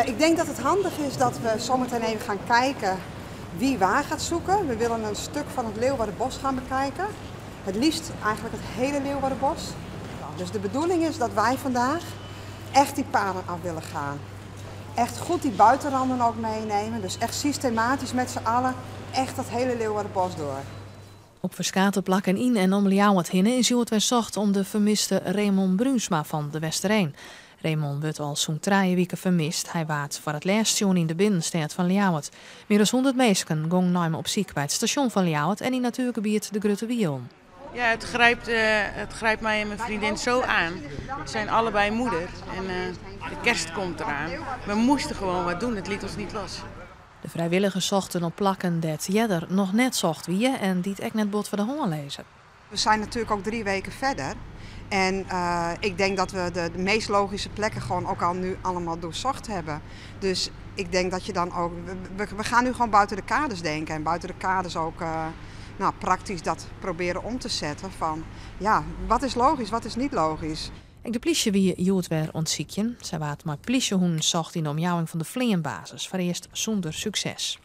Ik denk dat het handig is dat we zometeen even gaan kijken wie waar gaat zoeken. We willen een stuk van het Leeuwarderbos gaan bekijken. Het liefst eigenlijk het hele Leeuwarderbos. Dus de bedoeling is dat wij vandaag echt die paden af willen gaan. Echt goed die buitenranden ook meenemen. Dus echt systematisch met z'n allen echt dat hele Leeuwarderbos door. Op ferskate plakken yn en om Ljouwert hinne is hjoed wer socht om de fermiste Remon Brunsma fan De Westereen. Remon wurdt al sûnt 3 wike fermist. Hy waard foar it lêst sjoen yn de binnenstêd fan Ljouwert. Mear as 100 minsken gongen nei him op syk by it stasjon fan Ljouwert en yn natuergebiet de Grutte Wielen. Ja, het grijpt mij en mijn vriendin zo aan. We zijn allebei moeder en de kerst komt eraan. We moesten gewoon wat doen, het liet ons niet los. De frijwilligers sochten op plakken dêr't earder noch net socht wie en dy't ek net bot foar de hân lizze. We zijn natuurlijk ook 3 weken verder. En ik denk dat we de meest logische plekken gewoon ook al nu allemaal doorzocht hebben. Dus ik denk dat je dan ook. We gaan nu gewoon buiten de kaders denken. En buiten de kaders ook nou, praktisch dat proberen om te zetten. Van ja, wat is logisch, wat is niet logisch. Ek de plysje wie hjoed wer oan it sykjen. Sy waard mei plysjehûnen socht yn de omjouwing fan de fleanbasis. Foarearst sûnder sukses.